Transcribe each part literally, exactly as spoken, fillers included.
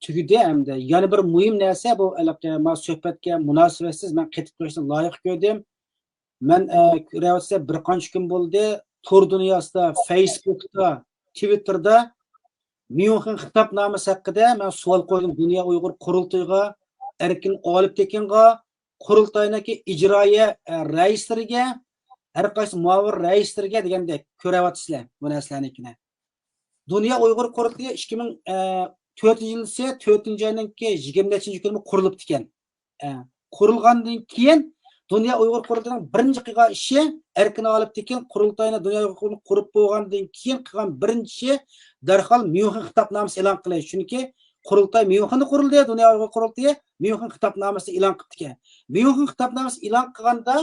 تۈگىدى ھەمدە يەنە بىر مۇھىم نەرسە، بۇ ھېلىقى ما سۆھبەتكە مۇناسىۋەتسىز مەن قېتىپ قېلىشنى لايىق كۆردۈم. مەن، ئە، كۆرۈۋاتسا بىر قانچە كۈن بولدى، تور دۇنياسىدا، فېيسبۇكتا، تىۋىتتېردا ميۇنخېن خىتابنامىسى ھەققىدە مەن سوئال قويدۇم دۇنيا ئۇيغۇر قۇرۇلتىيىغا، ئەركىن ئالپتېكىنغا، قۇرۇلتاينىڭكى ئىجرائىيە، ئە، رەئىسلىرىگە، ھەر قايسى مۇئاۋىن رەئىسلىرىگە دېگەندەك كۆرۈۋاتىسىلەر بۇ نەرسىلەرنىڭكىنى. دۇنيا ئۇيغۇر قۇرۇلتىيى ئىككى مىڭ تۆتىنچى يىلىسى تۆتىنچى ئاينىڭكى يىگىرمە نەچچىنچى كۈنى قۇرۇلۇپتىكەن. ئە، قۇرۇلغاندىن كېيىن دۇنيا ئۇيغۇر قۇرۇلتىيىنىڭ بىرىنچى قىلغان ئىشى، ئەركىن ئالپتېكىن قۇرۇلتاينى دۇنيا ئۇيغۇر قۇرۇلتىيى قۇرۇپ بولغاندىن كېيىن قىلغان بىرىنچى ئىشى دەرھال ميۇنخېن خىتابنامىسى ئېلان قىلىش. چۈنكى قۇرۇلتاي ميۇنخېندا قۇرۇلدى، دۇنيا ئۇيغۇر قۇرۇلتىيى ميۇنخېن خىتابنامىسى ئېلان قىپتىكەن. ميۇنخېن خىتابنامىسى ئېلان قىلغاندا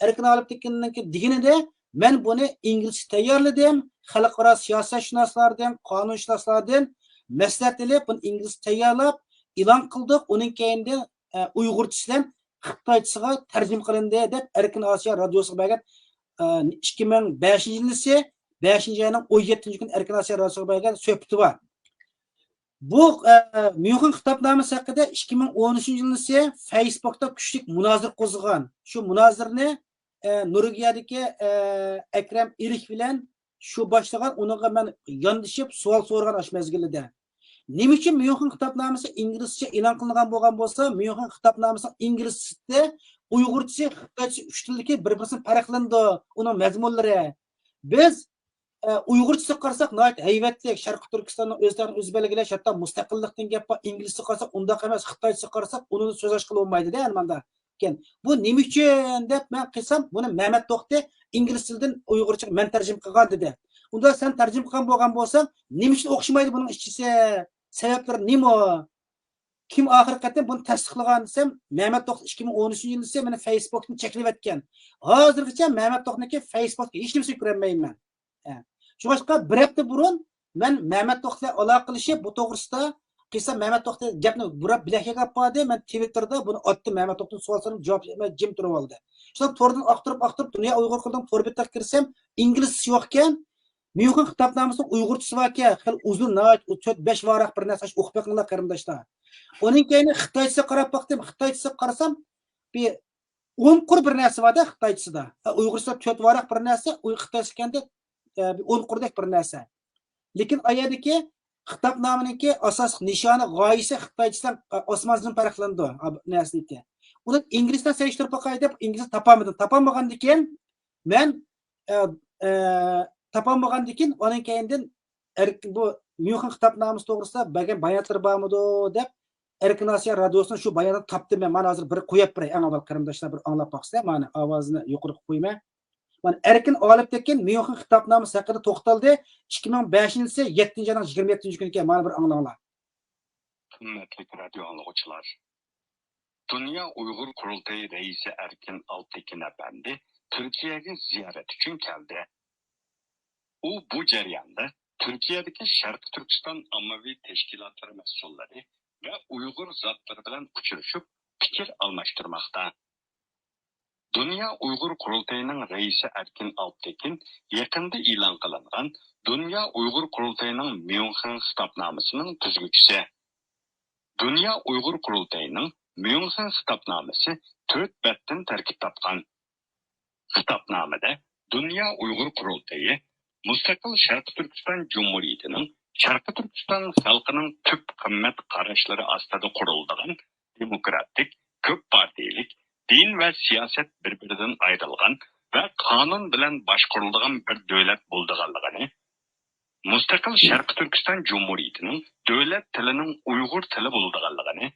ئەركىن ئالپتېكىننىڭكى دېگىنىدە، مەن بۇنى ئىنگلىزچە تەييارلىدىم، خەلقئارا سىياسەتشۇناسلاردىن، قانۇنشۇناسلاردىن مەسلىھەت ئېلىپ، بۇنى ئىنگلىزچە تەييارلاپ ئېلان قىلدۇق. ئۇنىڭ كەينىدىن، ئە، ئۇيغۇرچىسى بىلەن خىتايچىسىغا تەرجىمە قىلىندى، دەپ ئەركىن ئاسىيا رادىيوسىغا بەرگەن، ئە، ئىككى مىڭ بەشىنچى يىلىسى بەشىنچى ئاينىڭ ئون يەتتىنچى كۈنى ئەركىن ئاسىيا رادىيوسىغا بەرگەن سۆھبىتى بار. بۇ، ئە، ميۇنخېن خىتابنامىسى ھەققىدە ئىككى مىڭ ئون ئۈچىنچى يىلىسى فېيسبۇكتا كۈچلۈك مۇنازىرە قوزغىغان. شۇ مۇنازىرىنى، ئە، نورۋېگىيەدىكى، ئە، ئەكرەم ئېرىك بىلەن شۇ باشلىغان، ئۇنىڭغا مەن ياندىشىپ سوئال سورىغان ئاشۇ مەزگىلدە. نېمە ئۈچۈن ميۇنخېن خىتابنامىسى ئىنگلىزچە ئېلان قىلىنغان بولغان بولسا، ميۇنخېن خىتابنامىسىنىڭ ئىنگلىزچىسى، ئۇيغۇرچىسى، خىتايچىسى ئۈچ تىلدىكى بىر-بىرسىدىن پەرقلىنىدۇ، ئۇنىڭ مەزمۇنلىرى. بىز، ئە، ئۇيغۇرچىسىغا قارىساق ناھايىتى ھەيۋەتلىك، شەرقىي تۈركىستاننىڭ ئۆز تەرىپىنى ئۆزى بەلگىلەش، ھەتتا مۇستەقىللىقتىن گەپ بار. ئىنگلىزچىسىغا قارىساق ئۇنداق ئەمەس، خىتايچىسىغا قارىساق ئۇنىڭدا سۆز ئاچقىلى بولمايدۇ-دە، ئەنە ماندا. ئىكەن. بۇ نېمە ئۈچۈن دەپ مەن قىلسام، بۇنى مەمەت توختى ئىنگلىز تىلىدىن ئۇيغۇرچىغا مەن تەرجىمە قىلغان دېدى. ئۇندا سەن تەرجىمە قىلغان بولغان بولساڭ، نېمە ئۈچۈن ئوخشىمايدۇ بۇنىڭ ئىچىسى؟ سەۋەبلىرى نېمە؟ كىم ئاخىرقى قېتىم بۇنى تەستىقلىغان دېسەم، مەمەت توختى ئىككى مىڭ ئون ئۈچىنچى يىلىسى مېنى فېيسبۇكتىن چەكلىۋەتكەن. ھازىرغىچە مەمەت توختىنىڭكى فېيسبۇكتىكى ھېچ نېمىسىنى كۆرەلمەيمەن. ئە، شۇڭلاشقا بىر ھەپتە بۇرۇن مەن مەمەت توختى بىلەن ئالاقىلىشىپ، بۇ توغرىسىدا قىلسام، مەمەت توختى گەپنى بۇراپ بىلەككە ئاپاردى. مەن تىۋىتتېردا بۇنى ئاتتىم، مەمەت توختىدىن سوئال سورىدىم، جاۋاب بەرمەي جىم تۇرۇۋالدى. شۇنداق توردىن ئاختۇرۇپ، ئاختۇرۇپ، دۇنيا ئۇيغۇر قۇرۇلتىيىنىڭ تور بېتىگە كىرسەم، ئىنگلىزچىسى يوقكەن. ميۇنخېن خىتابنامىسىنىڭ ئۇيغۇرچىسى باركەن، خېلى ئۇزۇن، ناھايىتى تۆت، بەش ۋاراق بىر نەرسە، ئوقۇپ بېقىڭلار قېرىنداشلار. ئۇنىڭ كەينى خىتايچىسىغا قاراپ باقتىم، خىتايچىسىغا قارىسام، بىر ئون قۇر بىر نەرسە بار-دە خىتايچىسىدا. ئە، ئۇيغۇرچىسىدا تۆت ۋاراق بىر نەرسە، ئۇي-، خىتايچىسىكەندە، ئە، بىر ئون قۇردەك بىر نەرسە. لېكىن ئايەردىكى خىتابنامىنىڭكى ئاساسلىق نىشانى، غايىسى خىتايچىسىدىن، ئە، ئاسمان زېمىن پەرقلىنىدۇ، ئا، نەرسىنىڭكى. ئۇنى ئىنگلىز بىلەن سېلىشتۇرۇپ باقاي دەپ، ئىنگلىز تاپالمىدىم. تاپالمىغاندىكىن مەن، ئە، ئە، تاپالمىغاندىكىن ئۇنىڭ كەينىدىن ئەركىن، بۇ ميۇنخېن خىتابنامىسى توغرىسىدا بەرگەن باياناتلىرى بارمىدۇ دەپ، ئەركىن ئاسىيا رادىيوسىنىڭ شۇ باياناتىنى تاپتىم مەن. مانا ھازىر بىر قويۇپ بېرەي، ئەڭ ئاۋۋال قېرىنداشلار بىر ئاڭلاپ باقسىلەر. مانا ئاۋازىنى يۇقىرىغا قويىمەن. مانا ئەركىن ئالپتېكىن ميۇنخېن خىتابنامىسى ھەققىدە توختالدى. ئىككى مىڭ بەشىنچى يىلى يەتتىنچى ئاينىڭ يىگىرمە يەتتىنچى كۈنى ئىكەن. مانا بىر ئاڭلاڭلار. قىممەتلىك رادىيو ئاڭلىغۇچىلار! دۇنيا ئۇيغۇر قۇرۇلتىيى رەئىسى ئەركىن ئالپتېكىن ئەپەندى تۈركىيەگە زىيارەت ئۈچۈن كەلدى. ئۇ بۇ جەرياندا تۈركىيەدىكى شەرقىي تۈركىستان ئاممىۋى تەشكىلاتلىرى مەسئۇللىرى ۋە ئۇيغۇر زاتلىرى بىلەن ئۇچرىشىپ، پىكىر ئالماشتۇرماقتا. دۇنيا ئۇيغۇر قۇرۇلتىيىنىڭ رەئىسى ئەركىن ئالپتېكىن يېقىندا ئېلان قىلىنغان دۇنيا ئۇيغۇر قۇرۇلتىيىنىڭ ميۇنخېن خىتابنامىسىنىڭ تۈزگۈچىسى. دۇنيا ئۇيغۇر قۇرۇلتىيىنىڭ ميۇنخېن خىتابنامىسى تۆت بەتتىن تەركىب تاپقان. خىتابنامىدە دۇنيا ئۇيغۇر قۇرۇلتىيى مۇستەقىل شەرقىي تۈركىستان جۇمھۇرىيىتىنىڭ شەرقىي تۈركىستان خەلقىنىڭ تۈپ قىممەت قاراشلىرى ئاستىدا قۇرۇلىدىغان دېموكراتىك، كۆپ پارتىيىلىك، دىن ۋە سىياسەت بىر-بىرىدىن ئايرىلغان ۋە قانۇن بىلەن باشقۇرۇلىدىغان بىر دۆلەت بولىدىغانلىقىنى، مۇستەقىل شەرقىي تۈركىستان جۇمھۇرىيىتىنىڭ دۆلەت تىلىنىڭ ئۇيغۇر تىلى بولىدىغانلىقىنى،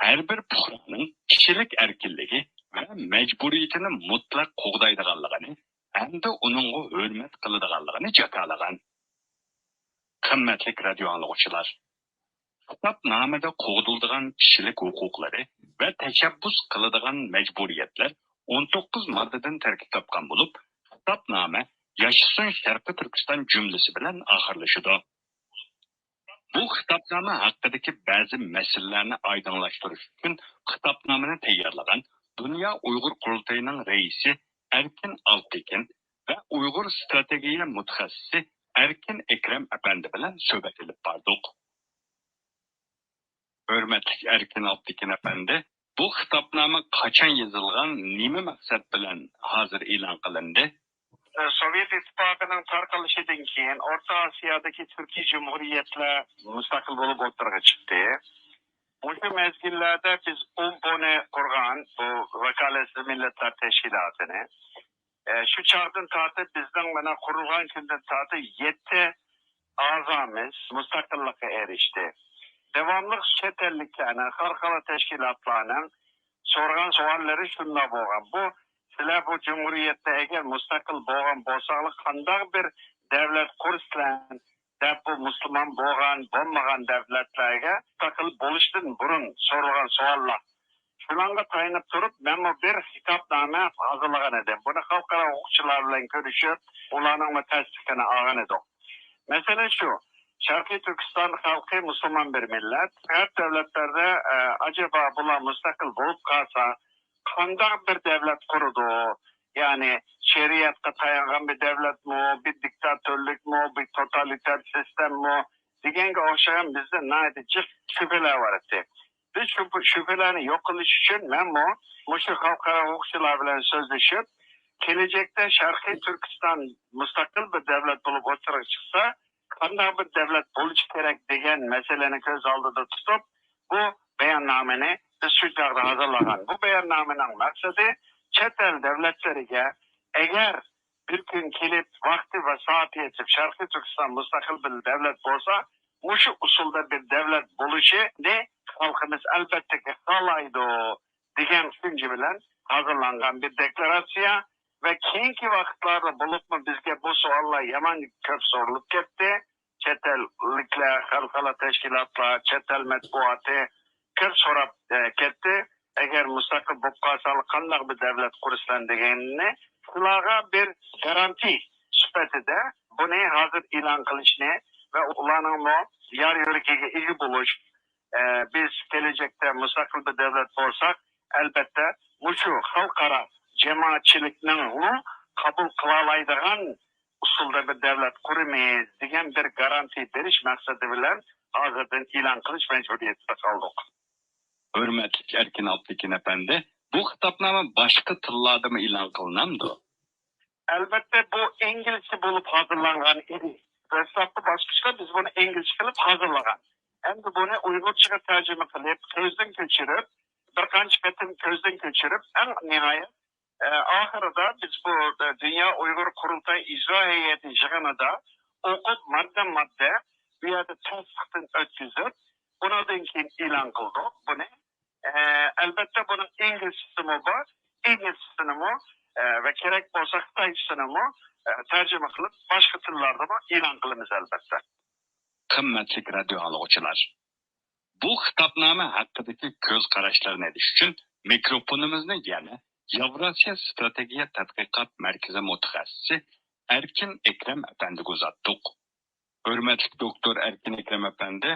ھەر بىر پۇقرانىڭ كىشىلىك ئەركىنلىكى ۋە مەجبۇرىيىتىنى مۇتلەق قوغدايدىغانلىقىنى ھەمدە ئۇنىڭغا ھۆرمەت قىلىدىغانلىقىنى جاكارلىغان. قىممەتلىك رادىيو ئاڭلىغۇچىلار! خىتابنامىدە قوغدىلىدىغان كىشىلىك ھوقۇقلىرى ۋە تەشەببۇس قىلىدىغان مەجبۇرىيەتلەر ئون توققۇز ماددىدىن تەركىب تاپقان بولۇپ، خىتابنامە ياشىسۇن شەرقىي تۈركىستان جۈملىسى بىلەن ئاخىرلىشىدۇ. بۇ خىتابنامە ھەققىدىكى بەزى مەسىلىلەرنى ئايدىڭلاشتۇرۇش ئۈچۈن خىتابنامىنى تەييارلىغان دۇنيا ئۇيغۇر قۇرۇلتىيىنىڭ رەئىسى ئەركىن ئالپتېكىن ۋە ئۇيغۇر ستراتېگىيە مۇتەخەسسىسى ئەركىن ئەكرەم ئەپەندى بىلەن سۆھبەت ئېلىپ باردۇق. ھۆرمەتلىك ئەركىن ئابدىكىن ئەپەندى، بۇ خىتابنامە قاچان يېزىلغان، نېمە مەقسەت بىلەن ھازىر ئېلان قىلىندى؟ سوۋېت ئىتتىپاقىنىڭ تارقىلىشىدىن كېيىن ئورتا ئاسىيادىكى تۈركىي جۇمھۇرىيەتلەر مۇستەقىل بولۇپ ئوتتۇرىغا چىقتى. مۇشۇ مەزگىللەردە بىز ئومپونى قۇرغان، بۇ ۋاكالەتسىز مىللەتلەر تەشكىلاتىنى. ئە، شۇ چاغدىن تارتىپ بىزنىڭ مانا قۇرۇلغان كۈندىن تارتىپ يەتتە ئەزامىز مۇستەقىللىققا ئېرىشتى. داۋاملىق چەت ئەللىكلەرنىڭ، خەلقئارا تەشكىلاتلارنىڭ سورىغان سوئاللىرى شۇنداق بولغان. بۇ، سىلەر بۇ جۇمھۇرىيەتتە ئەگەر مۇستەقىل بولغان بولساڭلار، قانداق بىر دەۋلەت قۇرىسىلەر؟ دەپ بۇ مۇسۇلمان بولغان، بولمىغان دەۋلەتلەرگە مۇستەقىل بولۇشتىن بۇرۇن سورىغان سوئاللار. شۇلارغا تايىنىپ تۇرۇپ، مەنمۇ بىر خىتابنامە ھازىرلىغان ئىدىم. بۇنى خەلقئارا ھوقۇقچىلار بىلەن كۆرۈشۈپ، ئۇلارنىڭمۇ تەستىقىنى ئالغان ئىدۇق. مەسىلەن شۇ، شەرقىي تۈركىستان خەلقى مۇسۇلمان بىر مىللەت. غەرب دەۋلەتلەردە، ئە، ئەجەبا بۇلار مۇستەقىل بولۇپ قالسا، قانداق بىر دەۋلەت قۇرىدۇ؟ يەنى شەرىئەتكە تايانغان بىر دەۋلەتمۇ، بىر دىكتاتورلۇقمۇ، بىر توتالىتار سىستېمىمۇ دېگەنگە ئوخشىغان بىزدە ناھايىتى جىق شۈبھىلەر بار ئىدى. بىز شۇ شۈبھىلەرنى يوق قىلىش ئۈچۈن مەنمۇ مۇشۇ خەلقئارا ھوقۇقچىلار بىلەن سۆزلىشىپ، كېلەچەكتە شەرقىي تۈركىستان مۇستەقىل بىر دەۋلەت بولۇپ ئوتتۇرىغا چىقسا، قانداق بىر دەۋلەت بولۇشى كېرەك دېگەن مەسىلىنى كۆز ئالدىدا تۇتۇپ، بۇ باياننامىنى بىز شۇ چاغدا ھازىرلىغان. بۇ باياننامىنىڭ مەقسىتى چەت ئەل دەۋلەتلىرىگە، ئەگەر بىر كۈن كېلىپ ۋاقتى ۋە سائىتى يېتىپ شەرقىي تۈركىستان مۇستەقىل بىر دەۋلەت بولسا، مۇشۇ ئۇسۇلدا بىر دەۋلەت بولۇشىنى خەلقىمىز ئەلۋەتتىكى خالايدۇ دېگەن چۈشەنچە بىلەن ھازىرلانغان بىر دېكلاراتسىيە ۋە كېيىنكى ۋاقىتلاردا بولۇپمۇ بىزگە بۇ سوئاللار يامان كۆپ سورىلىپ كەتتى. چەت ئەللىكلەر، خەلقئارا تەشكىلاتلار، چەت ئەل مەتبۇئاتى كۆپ سوراپ، ئە، كەتتى. ئەگەر مۇستەقىل بولۇپ قالساڭلار قانداق بىر دەۋلەت قۇرىسىلەر دېگەننى، شۇلارغا بىر گارانتى سۈپىتىدە بۇنى ھازىر ئېلان قىلىشنى ۋە ئۇلارنىڭمۇ يار يۆلىكىگە ئىگە بولۇش، ئە، بىز كېلەچەكتە مۇستەقىل بىر دەۋلەت بولساق، ئەلۋەتتە، مۇشۇ خەلقئارا جامائەتچىلىكنىڭمۇ قوبۇل قىلالايدىغان ئۇسۇلدا بىر دەۋلەت قۇرىمىز دېگەن بىر گارانتىيە بېرىش مەقسىتى بىلەن ھازىردىن ئېلان قىلىش مەجبۇرىيىتىدە قالدۇق. ھۆرمەتلىك ئەركىن ئابدىكىن ئەپەندى، بۇ خىتابنامە باشقا تىللاردىمۇ ئېلان قىلىنامدۇ؟ ئەلۋەتتە، بۇ ئىنگلىزچە بولۇپ ھازىرلانغان ئىدى. دەسلەپكى باسقۇچتا بىز بۇنى ئىنگلىزچە قىلىپ ھازىرلىغان. ئەمدى بۇنى ئۇيغۇرچىغا تەرجىمە قىلىپ، كۆزدىن كۆچۈرۈپ، بىر قانچە قېتىم كۆزدىن كۆچۈرۈپ، ئەڭ نىھايەت، ئە، ئاخىرىدا بىز بۇ، ئە، دۇنيا ئۇيغۇر قۇرۇلتاي ئىجرا ھەيئىتى يىغىنىدا ئوقۇپ، ماددە-ماددە بۇ يەردە تەستىقتىن ئۆتكۈزۈپ، ئۇنىڭدىن كېيىن ئېلان قىلدۇق بۇنى. ئە، ئەلۋەتتە، بۇنىڭ ئىنگلىزچىسىمۇ بار، ئىنگلىزچىسىنىمۇ، ئە، ۋە كېرەك بولسا خىتايچىسىنىمۇ، ئە، تەرجىمە قىلىپ، باشقا تىللاردىمۇ ئېلان قىلىمىز، ئەلۋەتتە. قىممەتلىك رادىيو ئاڭلىغۇچىلار، بۇ خىتابنامە ھەققىدىكى كۆز قاراشلارنى ئېلىش ئۈچۈن مىكروفونىمىزنى يەنە ياۋراسىيا ستراتېگىيە تەتقىقات مەركىزى مۇتەخەسسىسى ئەركىن ئەكرەم ئەپەندىگە ئۇزاتتۇق. ھۆرمەتلىك دوكتور ئەركىن ئەكرەم ئەپەندى،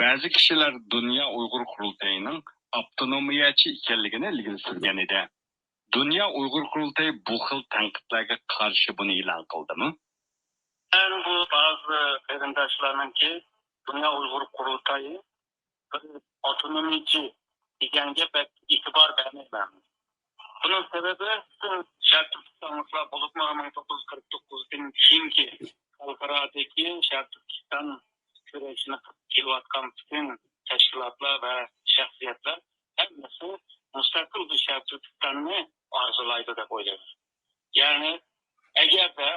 بەزى كىشىلەر دۇنيا ئۇيغۇر قۇرۇلتىيىنىڭ ئاپتونومىيەچى ئىكەنلىكىنى ئىلگىرى سۈرگەن ئىدى. دۇنيا ئۇيغۇر قۇرۇلتىيى بۇ خىل تەنقىدلەرگە قارشى بۇنى ئېلان قىلدىمۇ؟ مەن بۇ بەزى قېرىنداشلارنىڭكى دۇنيا ئۇيغۇر قۇرۇلتىيى بىر ئاپتونومىيەچى دېگەنگە بەك ئېتىبار بەرمەيمەن. بۇنىڭ سەۋەبى پۈتۈن شەرقىي تۈركىستانلىقلار، بولۇپمۇ مىڭ توققۇز يۈز قىرىق توققۇزدىن كېيىنكى خەلقئارادىكى شەرقىي تۈركىستان كۈرەشنى قىلىپ كېلىۋاتقان پۈتۈن تەشكىلاتلار ۋە شەخسىيەتلەر ھەممىسى مۇستەقىل بىر شەرقىي تۈركىستاننى ئارزۇلايدۇ دەپ ئويلايمەن. يەنى ئەگەردە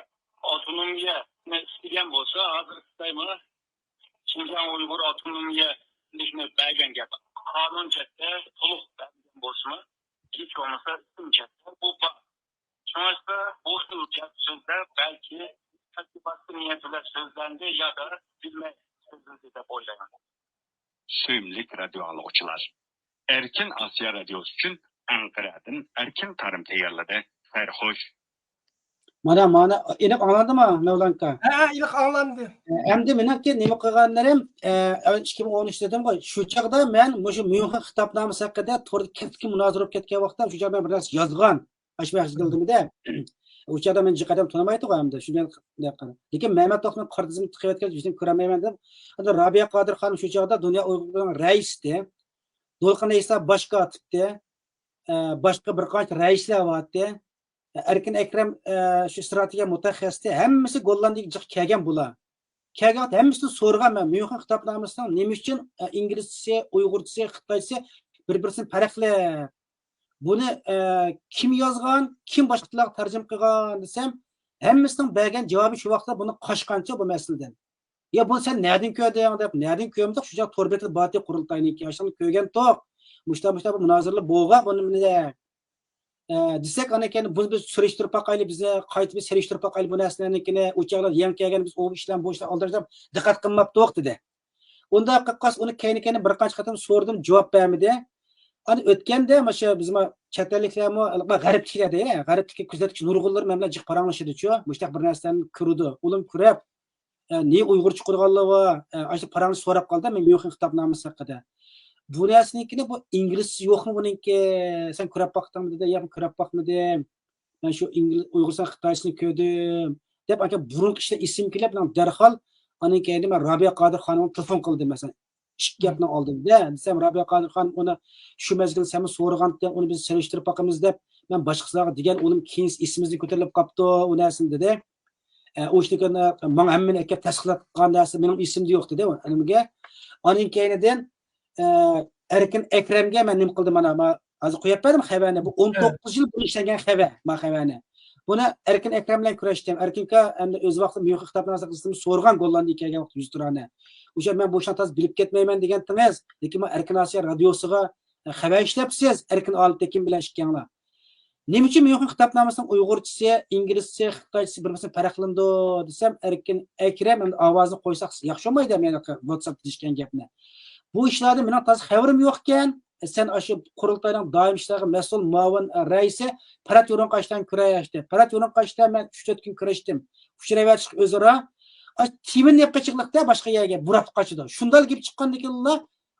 ئاپتونومىيەنى ئىستىگەن بولسا، ھازىر خىتايمۇ شىنجاڭ ئۇيغۇر ئاپتونومىيەلىكنى بەرگەن گەپ. قانۇن جەھەتتە تولۇق بەرگەن بولسىمۇ، ھېچ بولمىسا ئىسىم جەھەتتە بۇ بار. شۇڭلاشقا بۇ خىل گەپ سۆزلەر بەلكى تەرتىباتسىز نىيەت بىلەن سۆزلەندى يادا بىلمەي سۆزلىدى دەپ ئويلايمەن. سۆيۈملۈك رادىيو ئاڭلىغۇچىلار، ئەركىن ئاسىيا رادىيوسى ئۈچۈن ئەنقەرەدىن ئەركىن تارىم تەييارلىدى. خەير خوش. مانا، مانا، ئېنىق ئاڭلاندىمۇ، مەۋلان ئاكا؟ ھە، ھە، ئېنىق ئاڭلاندى. ئەمدى مېنىڭكى نېمە قىلغانلىرىم، ئە، ئىككى مىڭ ئون ئۈچ دېدىمغۇ، شۇ چاغدا مەن مۇشۇ ميۇنخېن خىتابنامىسى ھەققىدە توردا كەسكىن مۇنازىرە بولۇپ كەتكەن ۋاقىتتا، شۇ چاغدا مەن بىر نەرسە يازغان. ئاشۇ ۋاقىت دىلدىمىدە. ئۇ چاغدا مېنى جىق ئادەم تونۇمايتتىغۇ ئەمدى. شۇ مەن، لېكىن مەمەت توختىنىڭ قارا تىزىمى تىقىۋەتكەن، يۈزىنى كۆرەلمەيمەن دەپ. ھازىر رابىيە قادىر خانىم شۇ چاغدا دۇنيا ئۇيغۇرلىرىنىڭ رەئىسى. دولقۇن ئەيسا باش كاتىپتى. ئە، باشقا بىر قانچە رەئىسلەر بارتى. ئەركىن ئەكرەم، ئە، شۇ ئىستراتېگىيە مۇتەخەسسىسى، ھەممىسى گوللاندىيەگە جىق كەلگەن بۇلار. كەلگەن ۋاقىت ھەممىسىدىن سورىغان مەن، ميۇنخېن خىتابنامىسىنىڭ نېمە ئۈچۈن، ئە، ئىنگلىزچىسى، ئۇيغۇرچىسى، خىتايچىسى بىر-بىرسىدىن پەرقلىق؟ بۇنى، ئە، كىم يازغان، كىم باشقا تىللارغا تەرجىمە قىلغان دېسەم، ھەممىسىنىڭ بەرگەن جاۋابى شۇ ۋاقىتتا بۇنى قاچقانچە بۇ مەسىلىدىن. يا بۇنى سەن نەدىن كۆردۈڭ دەپ، نەدىن كۆرمىدۇق، شۇ چاغ تور بېتىدە بارتى قۇرۇلتاينىڭكى، ئاشۇنى كۆرگەنتۇق. مۇشتا، مۇشتا بۇ مۇنازىرىلەر بولغان بۇنى، ئە، دېسەك، ئاندىن كېيىن بۇنى بىز سۈرۈشتۈرۈپ باقايلى، بىزنى قايتا بىر سۈرۈشتۈرۈپ باقايلى بۇ نەرسىلەرنىڭكىنى، ئۇ چاغلار يېڭى كەلگەن، بىز ئۇ ئىشلار، بۇ ئىشلار ئالدىراش دەپ دىققەت قىلماپتۇق، دېدى. ئۇنداق قىلغاچ، ئۇنى كەينى-كەينى بىر قانچە قېتىم سورىدىم، جاۋاب بەرمىدى. ئاندىن ئۆتكەندە، مانا شۇ بىز ما-، چەت ئەللىكلەرمۇ، ما غەربتىكىلەر دەيلى، غەربتىكى كۆزەتكۈچى نۇرغۇنلىرى مەن بىلەن جىق پاراڭلىشىدۇچۇ، مۇشۇنداق بىر نەرسىلەرنى كۆرىدۇ. ئۇلارمۇ كۆرۈپ، ئە، نېمە ئۇيغۇرچە قىلغانلار بار، ئە، ئاشۇ پاراڭلىشىپ سوراپ قالدى، مەن ميۇنخېن خىتابنامىسى ھەققىدە. بۇ نەرسىنىڭكىنى، بۇ ئىنگلىزچە يوقمۇ بۇنىڭكى؟ سەن كۆرۈپ باقتىڭمۇ دېدى. ياق، كۆرۈپ باقمىدىم. مەن شۇ ئىنگلىز، ئۇيغۇرىستان خىتايچىسىنى كۆردۈم، دەپ، ئاكا بۇرۇنقى ئىشلار ئېسىمگە كېلىپ، مېنىڭ دەرھال ئاندىن كېيىن مەن رابىيە قادىر خانىمغا تېلېفون قىلدىم، مەسىلەن، ئىككى گەپنىڭ ئالدىدا دېسەم، رابىيە قادىر خانىم ئۇنى شۇ مەزگىل سەنمۇ سورىغانتىڭ، ئۇنى بىز سېلىشتۇرۇپ باقىمىز دەپ، مەن باشقىلارغا دېگەن، ئۇنىڭ كېيىن ئېسىمىزدىن كۆتۈرۈلۈپ قاپتۇ، ئۇ نەرسىنى دېدى. ئە، ئۇ ئىشنى ماڭا ھەممىنى ئەكەپ تەستىقلاتقان نەرسە مېنىڭ ئېسىمدە يوق، دېدى ئۇ ئەنىمگە. ئاندىن كېيىندىن، ئە، ئەركىن ئەكرەمگە مەن نېمە قىلدىم، مانا، ما-، ھازىر قويۇپ بەردىم خەۋەرنى. بۇ ئون توققۇز يىل بۇرۇن ئىشلەنگەن خەۋەر، ما خەۋەرنى. بۇنى ئەركىن ئەكرەم بىلەن كۈرەشتىم. ئەركىنكا ئەمدى ئۆز ۋاقتىدا ميۇنخېن خىتابنامىسى ھەققىدە سورىغان گوللاندىيە كەلگەن ۋاقىت يۈزتۇرانە. ئۇ يەر مەن بۇ ئىشنى تازا بىلىپ كەتمەيمەن دېگەنتىڭىز. لېكىن ما ئەركىن ئاسىيا رادىيوسىغا خەۋەر ئىشلەپسىز، ئەركىن ئالپتېكىن بىلەن ئىككىڭلار. نېمە ئۈچۈن ميۇنخېن خىتابنامىسىنىڭ ئۇيغۇرچىسى، ئىنگلىزچىسى، خىتايچىسى بىر-بىرسىدىن پەرقلىنىدۇ دېسەم، ئەركىن ئەكرەم، ئەمدى ئاۋازىنى قويساق ياخشى بولمايدۇ، مەن ۋاتساپتا دېيىشكەن گەپنى. بۇ ئىشلاردىن مېنىڭ تازا خەۋىرىم يوقكەن. سەن ئاشۇ قۇرۇلتاينىڭ دائىم ئىشلارغا مەسئۇل مۇئاۋىن رەئىسى پەرھات يورۇنقاشتان كۈرەشتى. پەرھات يورۇنقاشتان مەن ئۈچ تۆت كۈن كۈرەشتىم. ئۇچرىۋەتتۇق ئۆزئارا. ئاشۇ تېمىنى يەپ قېچىقلىقتا باشقا يەرگە بۇراپ قاچىدۇ. شۇنداق گېپى چىققاندىن كېيىنلا،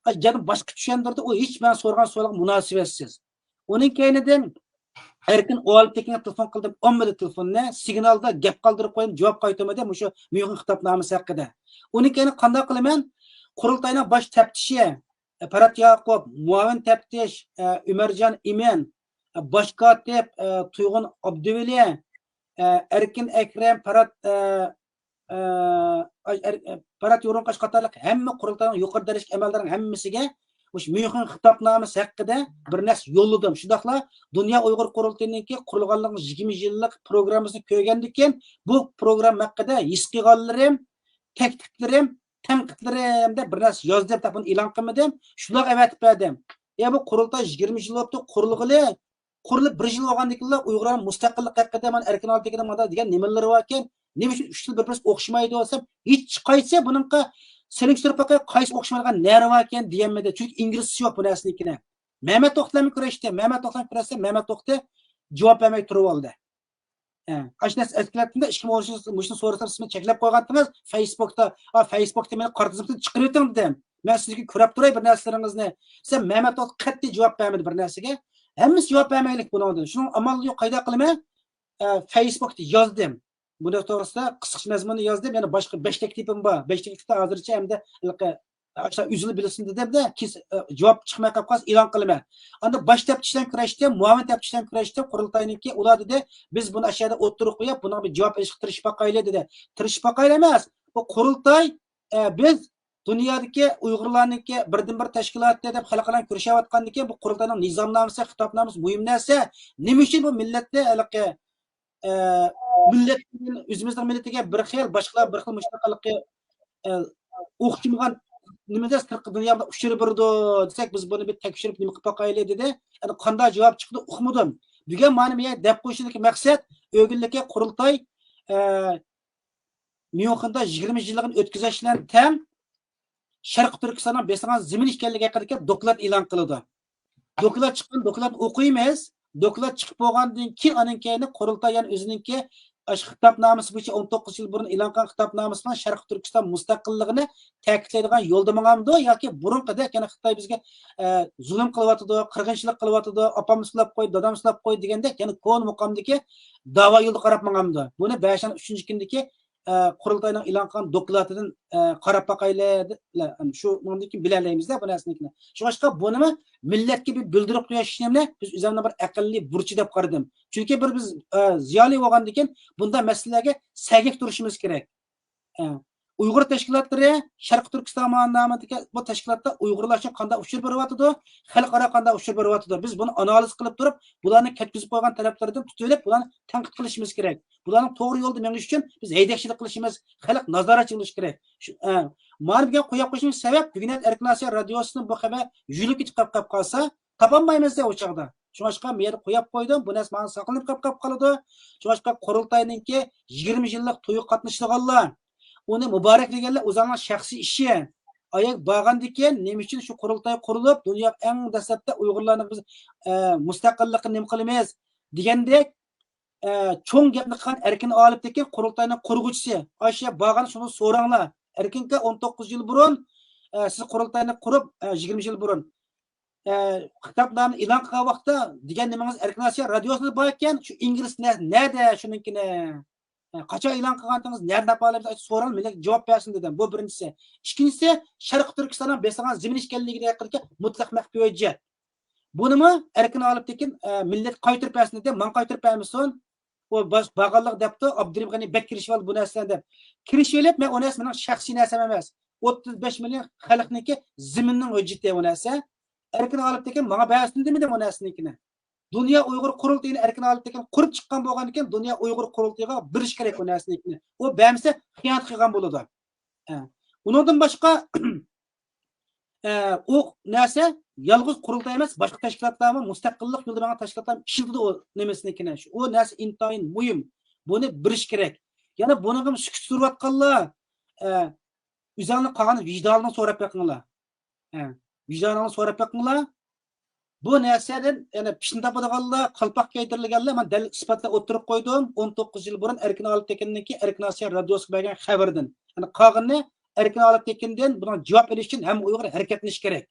ئاشۇ يەنە باشقا چۈشەندۈردى. ئۇ ھېچ مەن سورىغان سوئالغا مۇناسىۋەتسىز. ئۇنىڭ كەينىدىن ئەركىن ئالپتېكىنگە تېلېفون قىلدىم، ئالمىدى تېلېفوننى، سىگنالدا گەپ قالدۇرۇپ قويدۇم، جاۋاب قايتۇرمىدى، مۇشۇ ميۇنخېن خىتابنامىسى ھەققىدە. ئۇنىڭ كەينىدىن قانداق قىلىمەن؟ قۇرۇلتاينىڭ باش تەپتىشى، ئە، پەرھات ياقۇپ، مۇئاۋىن تەپتىش، ئە، ئۆمەرجان ئىمىن، ئە، باش كاتىپ، ئە، تۇيغۇن ئابدۇۋەلى، ئە، ئەركىن ئەكرەم، پەرھات، ئە، ئە، ئاي-، ئەر-، ئە، پەرھات يورۇنقاش قاتارلىق ھەممە قۇرۇلتاينىڭ يۇقىرى دەرىجىلىك ئەمەلدارلىرىنىڭ ھەممىسىگە مۇشۇ ميۇنخېن خىتابنامىسى ھەققىدە بىر نەرسە يوللىدىم. شۇنداقلا دۇنيا ئۇيغۇر قۇرۇلتىيىنىڭكى قۇرۇلغانلىقىنىڭ يىگىرمە يىللىق پروگراممىسىنى كۆرگەندىن كېيىن، بۇ پروگرامما ھەققىدە ھېس قىلغانلىرىم، تەكلىپلىرىم، تەنقىدلىرىم دەپ بىر نەرسە يازدىم، بىراق بۇنى ئېلان قىلمىدىم. شۇلارغا ئەۋەتىپ بەردىم. يا بۇ قۇرۇلتاي يىگىرمە يىل بوپتۇ قۇرۇلغىلى، قۇرۇلۇپ بىر يىل بولغاندىن كېيىنلا ئۇيغۇرلارنىڭ مۇستەقىللىق ھەققىدە مانا ئەركىن ئالپتېكىننىڭ مانا دېگەن نېمىلىرى باركەن، نېمە ئۈچۈن ئۈچ تىل بىر-بىرسىگە ئوخشىمايدۇ دېسەم، ھېچ قايسى بۇنىڭغا سېلىشتۇرۇپ باقاي، قايسى ئوخشىمايدىغان نەرى باركەن دېيەلمىدى. چۈنكى ئىنگلىزچىسى يوق بۇ نەرسىنىڭكىنى. مەمەت توختى بىلەن كۈرەشتى، مەمەت توختى بىلەن كۈرەشسە، مەمەت توختى جاۋاب بەرمەي تۇرۇپ ئالدى. ئاشۇ نەرسە ئەسكىلەتتىمدە، ئىككى مىڭ ئون ئۈچىنچى يىلى مۇشۇنى سورىسام، سىز مېنى چەكلەپ قويغانتىڭىز، فېيسبۇكتا، ئا، فېيسبۇكتا مېنى قارا تىزىمدىن چىقىرىۋېتىڭ دېدىم. مەن سىزگە كۆرۈپ تۇراي بىر نەرسىلىرىڭىزنى. سەن مەمەت توختى قەتئىي جاۋاب بەرمىدى بىر نەرسىگە. ھەممىسى جاۋاب بەرمەيلىك بۇنىڭدىن. شۇنىڭ ئامالى يوق، قايدا قىلىمەن؟ ئە، فېيسبۇكتا يازدىم. بۇنىڭ توغرىسىدا قىسقىچە مەزمۇننى يازدىم. يەنە باشقا بەش تەكلىپىم بار. بەش تەكلىپتە ھازىرچە ئەمدى ھېلىقى ئاشۇ ئۈزۈلۈپ بىلسۇن دېدىم-دە، كېيىن، ئە، جاۋاب چىقماي قالىپ قالسا ئېلان قىلىمەن. ئاندىن باش تەپتىش بىلەن كۈرەشتىم، مۇئاۋىن تەپتىش بىلەن كۈرەشتىم، قۇرۇلتاينىڭكى. ئۇلار دېدى، بىز بۇنى ئاشۇ يەردە ئوتتۇرىغا قويۇپ، بۇنىڭغا بىر جاۋاب ئېلىشقا تىرىشىپ باقايلى دېدى. تىرىشىپ باقايلى ئەمەس، بۇ قۇرۇلتاي، ئە، بىز دۇنيادىكى ئۇيغۇرلارنىڭكى بىردىنبىر تەشكىلاتى دەپ خەلقئارانى كۈرىشەۋاتقاندىكىن، بۇ قۇرۇلتاينىڭ نىزامنامىسى، خىتابنامىسى مۇھىم نەرسە. نېمە ئۈچۈن بۇ مىللەتنى ھېلىقى ئە، مىللەت، ئۆزىمىزنىڭ مىللىتىگە بىر خىل، باشقىلار بىر خىل مۇشۇنداق ھېلىقى، ئە، ئوخشىمىغان نېمىدە سىرتقى دۇنيادا ئۇچۇرى بېرىدۇ دېسەك، بىز بۇنى بىر تەكشۈرۈپ نېمە قىلىپ باقايلى دېدى. ئەنە قانداق جاۋاب چىقتى ئۇقمىدىم. بۈگۈن مانا مېنى دەپ قويۇشىدىكى مەقسەت، ئۆگۈنلۈككە قۇرۇلتاي، ئە، ميۇنخېندا يىگىرمە يىللىقىنى ئۆتكۈزۈش بىلەن تەڭ شەرقىي تۈركىستاننىڭ بېسىلغان زېمىن ئىكەنلىكى ھەققىدىكى دوكلات ئېلان قىلىدۇ. دوكلات چىققان، دوكلاتنى ئوقۇيمىز. دوكلات چىقىپ بولغاندىن كېيىن، ئانىڭ كەينى قۇرۇلتاي يەنە ئۆزىنىڭكى ئاشۇ خىتابنامىسى بويىچە ئون توققۇز يىل بۇرۇن ئېلان قىلغان خىتابنامىسى بىلەن شەرقىي تۈركىستان مۇستەقىللىقىنى تەكىتلەيدىغان يولدا ماڭامدۇ ياكى بۇرۇنقىدەك يەنە خىتاي بىزگە، ئە، زۇلۇم قىلىۋاتىدۇ، قىرغىنچىلىق قىلىۋاتىدۇ، ئاپامنى سىلاپ قويدى، دادامنى سىلاپ قويدى دېگەندەك يەنە كونا مۇقامدىكى داۋا يولىدا قاراپ ماڭامدۇ؟ بۇنى بەشىنچى، ئۈچىنچى كۈندىكى ئە، قۇرۇلتاينىڭ ئېلان قىلغان دوكلاتىدىن، ئە، قاراپ باقايلى، شۇنىڭدىن كېيىن بىلەلەيمىز-دە بۇ نەرسىنى. شۇڭلاشقا بۇنىمۇ مىللەتكە بىر بىلدۈرۈپ قويۇش ئىشىنى بىز ئۆزىمىزنىڭ بىر ئەقەللىي بۇرچى دەپ قارىدىم. چۈنكى بىر بىز، ئە، زىيالىي بولغاندىن كېيىن بۇنداق مەسىلىلەرگە سەگەك تۇرۇشىمىز كېرەك. ئە، ئۇيغۇر تەشكىلاتلىرى شەرقىي تۈركىستان نامىدىكى بۇ تەشكىلاتتا ئۇيغۇرلار ئۈچۈن قانداق ئۇچۇر بېرىۋاتىدۇ، خەلقئارا قانداق ئۇچۇر بېرىۋاتىدۇ، بىز بۇنى ئانالىز قىلىپ تۇرۇپ، بۇلارنى كەتكۈزۈپ قويغان تەرەپلىرىدىن تۇتۇۋېلىپ، بۇلارنى تەنقىد قىلىشىمىز كېرەك. بۇلارنىڭ توغرا يولدا مېڭىشى ئۈچۈن بىز ھەيدەكچىلىك قىلىشىمىز، خەلق نازارەتچى بولۇشى كېرەك. شۇ، ئە، مانا بۈگۈن قويۇپ قويۇشۇمىز سەۋەب، بۈگۈن ئەركىن ئاسىيا رادىيوسىدىن بۇ خەۋەر يۈزلۈك كېتىپ قاپ، قاپ قالسا، تاپالمايمىز-دە ئۇ چاغدا. شۇڭلاشقا بۇ يەردە قويۇپ قويدۇم. بۇ نەرسە ماڭا ساقلىنىپ قاپ، قاپ قالىدۇ. شۇڭلاشقا قۇرۇلتاينىڭكى يىگىرمە يىللىق تويىغا قاتنىشىدىغانلار، ئۇنى مۇبارەكلىگەنلەر ئۆزىنىڭ شەخسىي ئىشى. ئاياغ بارغاندىكىن نېمە ئۈچۈن شۇ قۇرۇلتاي قۇرۇلۇپ، دۇنياغا ئەڭ دەسلەپتە ئۇيغۇرلارنى بىز، ئە، مۇستەقىللىققا نېمە قىلىمىز دېگەندەك، ئە، چوڭ گەپنى قىلغان ئەركىن ئالىپ تېكىن قۇرۇلتاينىڭ قۇرغۇچىسى. ئاشۇ بارغان شۇنى سوراڭلار. ئەركىنكە ئون توققۇز يىل بۇرۇن، ئە، سىز قۇرۇلتاينى قۇرۇپ، ئە، يىگىرمە يىل بۇرۇن، ئە، خىتابنامە ئېلان قىلغان ۋاقىتتا دېگەن نېمىڭىز ئەركىن ئاسىيا رادىيوسىدا بار ئىكەن، شۇ ئىنگلىز نە-، نەدە شۇنىڭكىنى؟ ئە، قاچان ئېلان قىلغانتىڭىز، نەدىن تاپالايمىز؟ ئاشۇ سورىغان مىللەت جاۋاب بەرسۇن دېدىم. بۇ بىرىنچىسى. ئىككىنچىسى، شەرقىي تۈركىستاننىڭ بېسىلغان زېمىن ئىكەنلىكى ھەققىدىكى مۇتلەق مەخپىي ھۆججەت. بۇنىمۇ ئەركىن ئالىپ تېكىن، ئە، مىللەت قايتۇرۇپ بەرسۇن دېدى، ماڭا قايتۇرۇپ بەرمىسۇن. ئۇ باش-، بارغانلىقى دەپتۇ، ئابدۇرېھىم غېنى بەك كىرىشىۋالدى بۇ نەرسىلەرنى دەپ. كىرىشىۋېلىپ، مەن ئۇ نەرسە مېنىڭ شەخسىي نەرسەم ئەمەس. ئوتتۇز بەش مىليون خەلقنىڭكى زېمىننىڭ ھۆججىتى ئۇ نەرسە. ئەركىن ئالىپ تېكىن ماڭا بەرسۇن دېمىدىم ئۇ نەرسىنىڭكىنى. دۇنيا ئۇيغۇر قۇرۇلتىيىنى ئەركىن ئالىپ تېكىن قۇرۇپ چىققان بولغاندىكىن، دۇنيا ئۇيغۇر قۇرۇلتىيىغا بېرىش كېرەك ئۇ نەرسىنىڭكىنى. ئۇ بەرمىسە خىيانەت قىلغان بولىدۇ. ئە، ئۇنىڭدىن باشقا، ئە، ئۇ نەرسە يالغۇز قۇرۇلتاي ئەمەس، باشقا تەشكىلاتلارمۇ، مۇستەقىللىق يولىدا ماڭغان تەشكىلاتلار ئىشلىتىدۇ ئۇ نېمىسىنىڭكىنى. شۇ، ئۇ نەرسە ئىنتايىن مۇھىم. بۇنى بىلىش كېرەك. يەنە بۇنىڭغا سۈكۈت سۈرۈۋاتقانلار، ئە، ئۆزۈڭلار قالغان ۋىجدانىڭلارنى سوراپ بېقىڭلار. ئە، ۋىجدانىڭلارنى سوراپ بېقىڭلار. بۇ نەرسىدىن يەنە پىتنە تاپىدىغانلار، قالپاق كىيدۈرۈلگەنلەر، مەن دەلىل ئىسپاتلاپ ئوتتۇرىغا قويدۇم. ئون توققۇز يىل بۇرۇن ئەركىن ئالىپ تېكىننىڭكى ئەركىن ئاسىيا رادىيوسىغا بەرگەن خەۋىرىدىن. يەنى قالغىنىنى ئەركىن ئالىپ تېكىندىن بۇنىڭ جاۋاب ئېلىش ئۈچۈن ھەممە ئۇيغۇر ھەرىكەتلىنىشى كېرەك.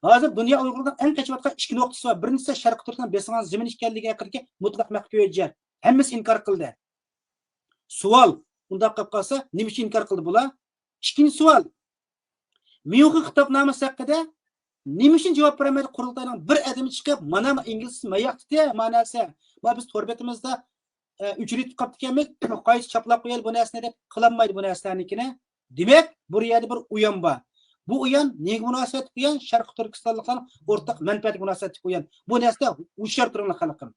ھازىر دۇنيا ئۇيغۇرلىرىنىڭ ئەڭ قېچىۋاتقان ئىككى نۇقتىسى بار. بىرىنچىسى شەرقىي تۈركىستان بېسىلغان زېمىن ئىكەنلىكى ھەققىدىكى مۇتلەق مەخپىي ھۆججەت. ھەممىسى ئىنكار قىلدى. سوئال، ئۇنداق قىلىپ قالسا، نېمە ئۈچۈن ئىنكار قىلدى بۇلار؟ ئىككىنچى سوئال، ميۇنخېن خىتابنامىسى ھەققىدە نېمە ئۈچۈن جاۋاب بېرەلمەيدۇ؟ قۇرۇلتاينىڭ بىر ئادىمى چىقىپ، مانا ئىنگلىزچىسى ماياقتىتى، ما نەرسە. ما بىز تور بېتىمىزدە، ئە، ئۆچۈرۈۋېتىپ قاپتىكەنمىز، قايتا چاپلاپ قويايلى بۇ نەرسىنى دەپ قىلالمايدۇ بۇ نەرسىلەرنىڭكىنى. دېمەك، بۇ يەردە بىر ئويۇن بار. بۇ ئويۇن نېمىگە مۇناسىۋەتلىك ئويۇن؟ شەرقىي تۈركىستانلىقلارنىڭ ئورتاق مەنپەئەتىگە مۇناسىۋەتلىك ئويۇن. بۇ نەرسىدە ھوشيار تۇرۇڭلار، خەلقىم.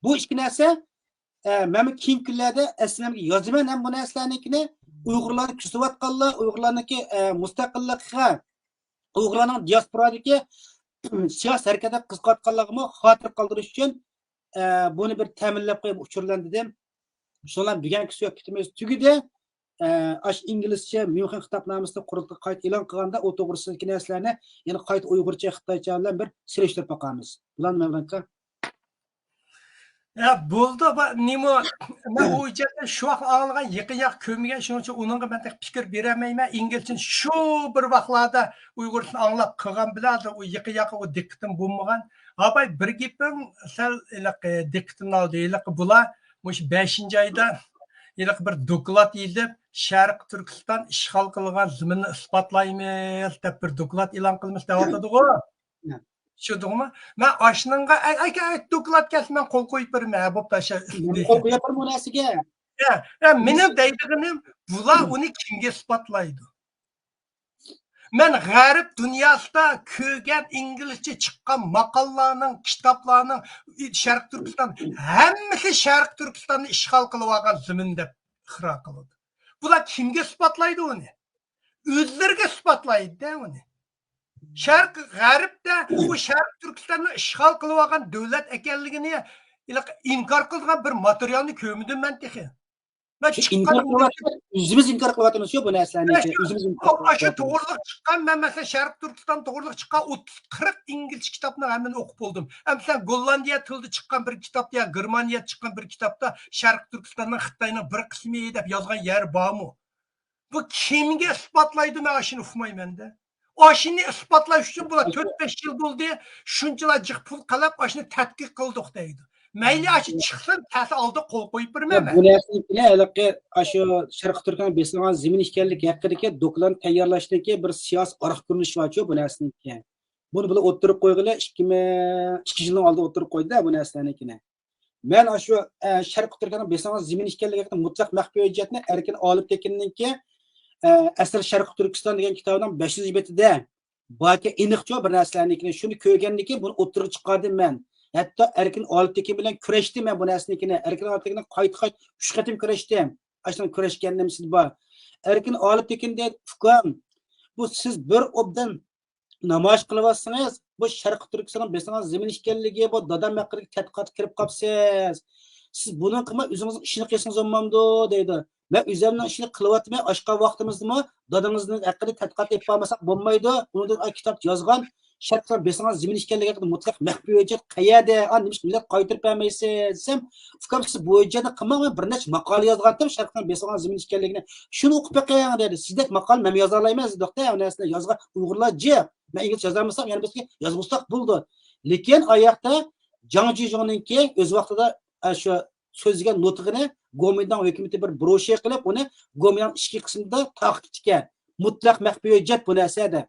بۇ ئىككى نەرسە، ئە، مەنمۇ كېيىنكى كۈنلەردە ئەسلىمگە يازىمەن ھەم بۇ نەرسىلەرنىڭكىنى ئۇيغۇرلارنى كۆزىتىۋاتقانلار، ئۇيغۇرلارنىڭكى، ئە، مۇستەقىللىقىغا، ئۇيغۇرلارنىڭ دىياسپورادىكى سىياسىي ھەرىكەتكە قىزىقىۋاتقانلارغىمۇ خاتىرە قالدۇرۇش ئۈچۈن، ئە، بۇنى بىر تەمىنلەپ قويۇپ ئۇچۇرلىرىنى دېدىم. شۇنىڭ بىلەن بۈگۈنكى سۆھبىتىمىز تۈگىدى. ئە، ئاش ئىنگلىزچە ميۇنخېن خىتابنامىسىنى قۇرۇلتىيىغا قايتا ئېلان قىلغاندا ئۇ توغرىسىدىكى نەرسىلەرنى يەنە قايتا ئۇيغۇرچە، خىتايچە بىلەن بىر سېلىشتۇرۇپ باقارمىز. بۇلارنى مەۋلانكا. يا، بولدى، با-، نېمە، مەن ئۇ ھۆججەتنى شۇ ۋاقىت ئاڭلىغان، يېقىن ياق كۆرمىگەن، شۇنىڭ ئۈچۈن ئۇنىڭغا مەن تېخى پىكىر بېرەلمەيمەن. ئىنگلىزچىنى شۇ بىر ۋاقىتلاردا ئۇيغۇر تىلىنى ئاڭلاپ قىلغان بىلەن، ھازىر ئۇ يېقىن ياققا ئۇ دىققىتىم بولمىغان. ئاپاي، بىر گېپىڭ سەل ھېلىقى دىققىتىمنى ئالدى. ھېلىقى بۇلار مۇشۇ بەشىنچى ئايدا ھېلىقى بىر دوكلات يېزىپ، شەرقىي تۈركىستان ئىشغال قىلغان زېمىننى ئىسپاتلايمىز دەپ بىر دوكلات ئېلان قىلىمىز دەۋاتىدىغۇ. چۈشەندىڭمۇ؟ مەن ئاشۇنىڭغا، ئەي، ئەي، ئەي، دوكلات كەلسە مەن قول قويۇپ بېرىمەن، ھە، بوپتۇ، شۇ. مەن قول قويۇپ بېرىمەن بۇ نەرسىگە. يا، يا، مېنىڭ دەيدىغىنىم، بۇلار ئۇنى كىمگە ئىسپاتلايدۇ؟ مەن غەرب دۇنياسىدا كۆرگەن ئىنگلىزچە چىققان ماقالىلارنىڭ، كىتابلارنىڭ، شەرقىي تۈركىستان، ھەممىسى شەرقىي تۈركىستاننى ئىشغال قىلىۋالغان زېمىن دەپ ئىقرار قىلىدۇ. بۇلار كىمگە ئىسپاتلايدۇ ئۇنى؟ ئۆزلىرىگە ئىسپاتلايدۇ-دە ئۇنى. شەرق، غەربتە بۇ شەرقىي تۈركىستاننى ئىشغال قىلىۋالغان دۆلەت ئىكەنلىكىنى ئىنكار قىلىدىغان بىر ماتېرىيالنى كۆرمىدىم مەن تېخى. مەن ئىنكار قىلىۋاتىمىز، ئۆزىمىز ئىنكار قىلىۋاتىمىز-يۇ بۇ نەرسىلەرنى، ئۆزىمىز ئىنكار قىلىۋاتىمىز. ئاشۇ توغرىلىق چىققان، مەن مەسىلەن، شەرقىي تۈركىستان توغرىلىق چىققان ئوتتۇز، قىرىق ئىنگلىزچە كىتابنى ھەممىنى ئوقۇپ بولدۇم. ئەمدى سەن گوللاندىيە تىلىدا چىققان بىر كىتابتا يا گېرمانىيەدە چىققان بىر كىتابتا شەرقىي تۈركىستاننىڭ خىتاينىڭ بىر قىسمى دەپ يازغان يەر بارمۇ؟ بۇ كىمگە ئىسپاتلايدۇ؟ مەن ئاشۇنى ئۇقمايمەن-دە. ئاشۇنى ئىسپاتلاش ئۈچۈن بۇلار تۆت، بەش يىل بولدى، شۇنچىلا جىق پۇل قالاپ، ئاشۇنى تەتقىق قىلدۇق دەيدۇ. مەيلى، ئاشۇ چىقسۇن، تەسى ئالدى قول قويۇپ بېرىمەن مەن. بۇ نەرسىنىڭكىنى ھېلىقى ئاشۇ شەرقىي تۈركىستان بېسىلغان زېمىن ئىكەنلىكى ھەققىدىكى دوكلاتنى تەييارلاشتىكى بىر سىياسىي ئارقا كۆرۈنۈش بارچۇ بۇ نەرسىنىڭكى. بۇنى بۇلار ئوتتۇرىغا قويغىلى ئىككى مىڭ، ئىككى يىلنىڭ ئالدىدا ئوتتۇرىغا قويدى-دە بۇ نەرسىلەرنىڭكىنى. مەن ئاشۇ، ئە، شەرقىي تۈركىيەنىڭ بېسىلغان زېمىن ئىكەنلىكى ھەققىدە مۇتلەق مەخپىي ھۆججەتنى ئەركىن ئالىپتېكىننىڭكى، ئە، ئەسلى شەرقىي تۈركىستان دېگەن كىتابىنىڭ بەشىنچى بېتىدە باركەن، ئېنىقچۇ بىر نەرسىلەرنىڭكىنى. شۇنى كۆرگەندىن كېيىن بۇنى ئوتتۇرىغا چىقاردىم مەن. ھەتتا ئەركىن ئالىپتېكىن بىلەن كۈرەشتىم مەن بۇ نەرسىنىڭكىنى. ئەركىن ئالىپتېكىن قايتا قايتا ئۈچ قېتىم كۈرەشتىم. ئاشۇنىڭ كۈرەشكەن نېمىسى بار. ئەركىن ئالىپتېكىن دەيدۇ، ئۇكام، بۇ سىز بىر ئوبدان نامايىش قىلىۋاتسىڭىز، بۇ شەرقىي تۈركىستاننىڭ بېسىلغان زېمىن ئىكەنلىكى، بۇ دادام ھەققىدىكى تەتقىقاتقا كىرىپ قاپسىز. سىز بۇنىڭغىمۇ ئۆزىڭىزنىڭ ئىشىنى قىلسىڭىز بولمامدۇ دەيدۇ. مەن ئۆزۈمنىڭ ئىشىنى قىلىۋاتىمەن، ئاشقا ۋاقتىمىزدىمۇ دادىڭىزنىڭ ھەققىدە تەتقىقات ئېلىپ بارمىساق بولمايدۇ. ئۇنىڭدىن كىتاب يازغان، شەرقىي بېسىلغان زېمىن ئىكەنلىكى ھەققىدە مۇتلەق مەخپىي ھۆججەت قەيەردە؟ ئا، نېمىشقا مىللەت قايتۇرۇپ بەرمەيسىز دېسەم، ئۇكام، سىز بۇ ھۆججەتنى قىلماڭ، مەن بىر نەچچە ماقالە يازغانتىم شەرقىنىڭ بېسىلغان زېمىن ئىكەنلىكىنى. شۇنى ئوقۇپ بېقىڭ دېدى. سىزدەك ماقالە مەن يازالايمەن، سىز دوختۇر، ھەممە نەرسىنى يازغان ئۇيغۇرلار جىق. مەن ئىنگلىزچە يازالمىسام، يەنە بىز يازغۇزساق بولىدۇ. لېكىن ئاياقتا جاڭ جىجۇڭنىڭكى ئۆز ۋاقتىدا، ئە، شۇ سۆزلىگەن نۇتۇقىنى گومىنداڭ ھۆكۈمىتى بىر بروشيۇر قىلىپ، ئۇنى گومىنداڭ ئىچكى قىسمىدا تارقىتىپتىكەن. مۇتلەق مەخپىي ھۆججەت بۇ نەرسە دەپ.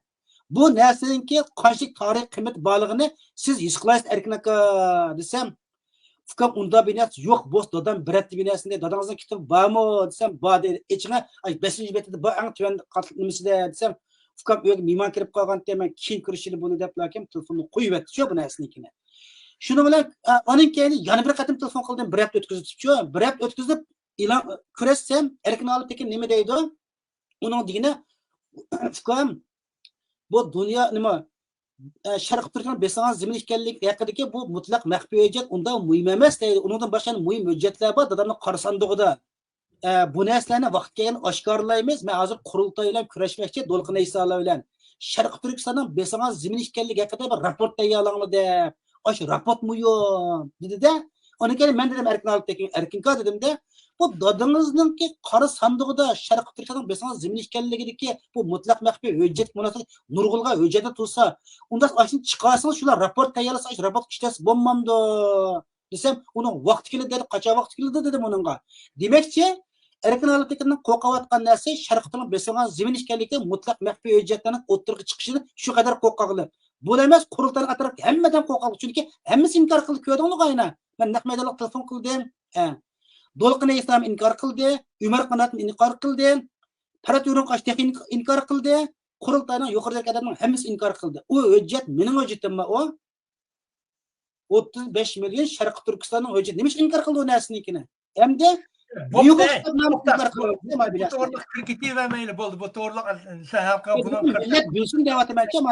بۇ نەرسىنىڭكى قانچىلىك تارىخىي قىممىتى بارلىقىنى سىز ھېس قىلايسىز، ئەركىن ئاكا، دېسەم، ئۇكام، ئۇنداق بىر نەرسە يوق، بولسا دادام بېرەتتى بىر نەرسىنى، دادىڭىزنىڭ كىتابى بارمۇ دېسەم، بار دېدى. ئېچىڭە، ئاي، بەشىنچى بېتىدە بار، ئەڭ تۆۋەن قاتلىق نېمىسىدە دېسەم، ئۇكام، ئۆيگە مېھمان كىرىپ قالغانتى، مەن كېيىن كۆرۈشەيلى بۇنى دەپلا كىم تېلېفوننى قويۇۋەتتىچۇ بۇ نەرسىنىڭكىنى. شۇنىڭ بىلەن، ئا، ئانىڭ كەينى يەنە بىر قېتىم تېلېفون قىلدىم، بىر ھەپتە ئۆتكۈزۈپچۇ، بىر ھەپتە ئۆتكۈزۈپ ئېلان كۆرسەتسەم، ئەركىن ئالىپتېكىن نېمە دەيدۇ؟ ئۇنىڭ دېگىنى، ئۇكام، بۇ دۇنيا نېمە، ئە، شەرقىي تۈركىنىڭ بېسىلغان زېمىن ئىكەنلىكى ھەققىدىكى بۇ مۇتلەق مەخپىي ھۆججەت ئۇنداق مۇھىم ئەمەس دەيدۇ. ئۇنىڭدىن باشقا يەنە مۇھىم ھۆججەتلەر بار دادامنىڭ قارا ساندۇقىدا. ئە، بۇ نەرسىلەرنى ۋاقىت كەلگەندە ئاشكارىلايمىز. مەن ھازىر قۇرۇلتاي بىلەن كۆرۈشمەكچى، دولقۇن ئەيسالار بىلەن. شەرقىي تۈركىستاننىڭ بېسىلغان زېمىن ئىكەنلىكى ھەققىدە بىر راپورت تەييارلاڭلار دەپ. ئاشۇ راپورت مۇھىم، دېدى-دە. ئۇنىڭ كېيىن مەن دېدىم، ئەركىن ئالىپتېكىن، ئەركىنكا دېدىم-دە، بۇ دادىڭىزنىڭكى قارا ساندۇقىدا شەرقىي تۈركىستاننىڭ بېسىلغان زېمىن ئىكەنلىكىدىكى بۇ مۇتلەق مەخپىي ھۆججەتكە مۇناسىۋەتلىك نۇرغۇنلىغان ھۆججەتلەر تۇرسا، ئۇنداق ئاشۇنى چىقارسىڭىز، شۇلار راپورت تەييارلىسا، ئاشۇ راپورتقا ئىشلەتسە بولمامدۇ؟ دېسەم، ئۇنىڭ ۋاقتى كېلىدۇ دېدى. قاچان ۋاقتى كېلىدۇ دېدىم ئۇنىڭغا. دېمەكچى، ئەركىن ئالىپتېكىننىڭ قورقۇۋاتقان نەرسە شەرقىي تۈركىستاننىڭ بېسىلغان زېمىن ئىكەنلىكى، مۇتلەق مەخپىي ھۆججەتلەرنىڭ ئوتتۇرىغا چىقىشىدىن شۇ قەدەر قورققانلىق. بۇلا ئەمەس، قۇرۇلتاينىڭ ئەتراپىدىكى ھەممە ئادەم قورققانلىق. چۈنكى ھەممىسى ئىنكار قىلدى، كۆردۈڭلارغۇ ئاينا. مەن نەق مەيدانلىق تېلېفون قىلدىم. ھە. دولقۇن ئەيسام ئىنكار قىلدى، ئۆمەر قاناتمۇ ئىنكار قىلدى، پەرھات ئورۇنقاش تېخى ئىنكار قىلدى، قۇرۇلتاينىڭ يۇقىرىدىكى ئادەمنىڭ ھەممىسى ئىنكار قىلدى. ئۇ ھۆججەت مېنىڭ ھۆججىتىممۇ ئۇ؟ ئوتتۇز بەش مىليون شەرقىي تۈركىستاننىڭ ھۆججىتى. نېمە ئۈچۈن ئىنكار قىلدى ئۇ نەرسىنىڭكىنى؟ ھەمدە بۇ توغرىلىق كىرىپ كېتىۋەرمەيلى، بولدى. بۇ توغرىلىق سەن ھەل قىل، بۇنىڭ مىللەت بىلسۇن دەۋاتىمەنچۇ، مانا.